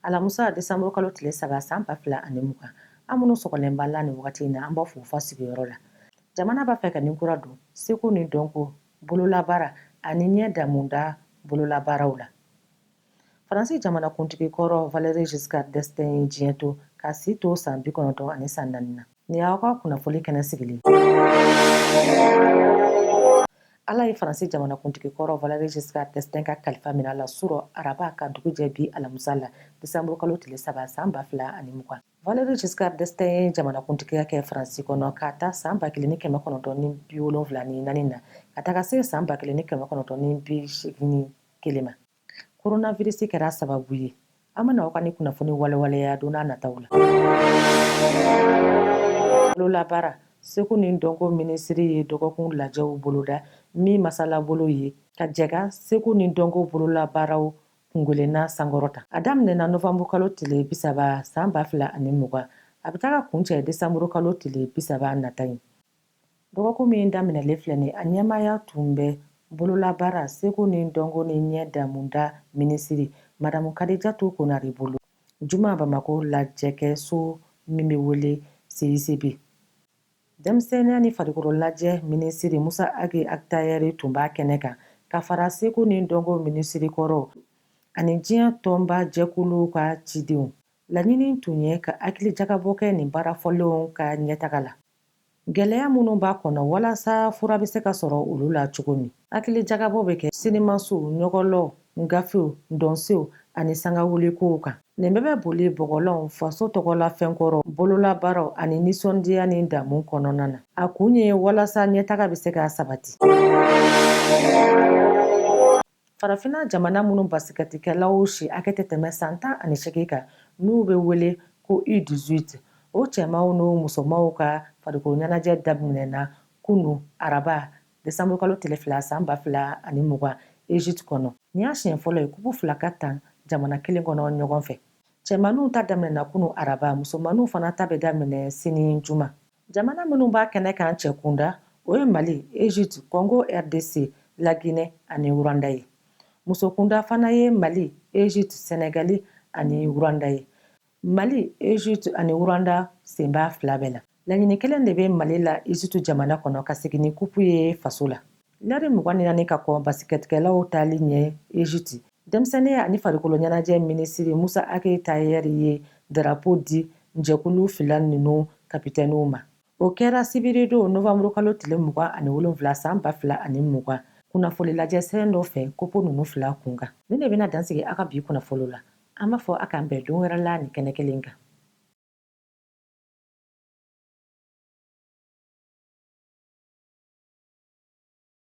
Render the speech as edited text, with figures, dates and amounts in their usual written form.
Alamusa desanburu kalo tile 3 san 2020. An minnu sɔgɔlen b'a la nin wagati in na, an b'a fo fa sigiyɔrɔ la. Jamana b'a fɛ ka ni kura don seko ni dɔnko bololabaara ani ɲɛ damuda bololabaaraw la. Faransi jamanakuntigi kɔrɔ Valéry Giscard d'Estaing ye diɲɛ to ka si to san 94 san na. Nin y'aw ka kunnafoli kɛnɛ sigilen. Ala ye Faransi jamanakuntigi kɔrɔ Valéry Giscard d'Estaing ka kalifa minɛ a la surɔ araba ka dugu jɛ bi alamusa la desanburu kalo tile 3 san 2020. Valéry Giscard d'Estaing ye jamanakuntigiya kɛ Faransi kɔnɔ k'a ta san 1974 na ka taga se san 1981 ma. Coronavirus kɛra sababu ye. An bɛna aw ka ni kunnafoni walewaleya don n'a nataw la. Bololabaara, seko ni dɔnko minisiri ye dɔgɔkun lajɛw boloda min masalabolo ye ka jɛ ka seko ni dɔnko bololabaaraw kunkelenna sankɔrɔta. A daminɛna novanburu kalo tile 30 san 2020, a bɛ taga kuncɛ desanburu kalo tile 30 nata in. Dɔgɔkun min daminɛlen filɛ nin, a ɲɛmaaya tun bɛ bololabaara, seko ni dɔnko ni ɲɛ daamuda minisiri Madamu Kadijatu Konare bolo juma Bamakɔ lajɛkɛso min bɛ wele CICB. Denmisɛnninya ni farikololajɛ minisiri Musa Agi Akitayɛri tun b'a kɛnɛ kan ka fara seko ni dɔnko minisiri kɔrɔw ani diɲɛ tɔnba jɛkuluw ka cidenw. Laɲini tun ye ka hakilijakabɔ kɛ nin baara fɔlenw ka ɲɛtaga la. Gɛlɛya minnu b'a kɔnɔ walasa fura bɛ se ka sɔrɔ olu la cogo min. Hakilijakabɔ bɛ kɛ sinimansiw, ɲɔgɔlɔnw, gafew, dɔnsew ani sangawulikow kan. Nin bɛɛ bɛ boli bɔgɔlanw, faso tɔgɔla fɛnkɔrɔw, bololabaaraw ani nisɔndiya ni damu kɔnɔna na. A kun ye walasa ɲɛtaga bɛ se ka sabati. Farafinna jamana minnu basikɛtikɛlaw si hakɛ tɛ tɛmɛ san 18 kan, n'u bɛ wele ko U18, o cɛmanw n'u musomanw ka farikolo ɲɛnajɛ daminɛna kunu araba desanburu kalo tile 2 san 2020 Egypte kɔnɔ. Nin y'a siɲɛ fɔlɔ ye kupu fila ka tan jamana kelen kɔnɔ ɲɔgɔn fɛ. Cɛmanninw ta daminɛna kunu araba, musomanninw fana ta bɛ daminɛ sini juma. Jamana minnu b'a kɛnɛ kan cɛ kunda, o ye Mali, Egypte, Congo RDC, La Guinée ani Rwanda ye. Muso kunda fana ye Mali, Egypte, Senegali ani Rwanda ye. Mali, Egypte ani Rwanda sen b'a fila bɛɛ la. Laɲini kelen de bɛ Mali la Egypte jamana kɔnɔ, ka segin ni kupu ye faso la. Lɛri 24 ka kɔn basikɛtikɛlaw taali ɲɛ Egypte, denmisɛnninya ani farikolo ɲɛnajɛ minisiri Musa Ag Taheri ye darapo di jɛkulu fila ninnu kapitɛniw ma. O kɛra sibiridon novanburu kalo tile 27 san 2020 kunnafoli lajɛ sɛbɛn dɔ fɛ kupu ninnu fila kun kan. Nin de bɛna dansigi aw ka bi kunnafoliw la. An b'a fɔ a k'an bɛn don wɛrɛ la nin kɛnɛ kelen kan.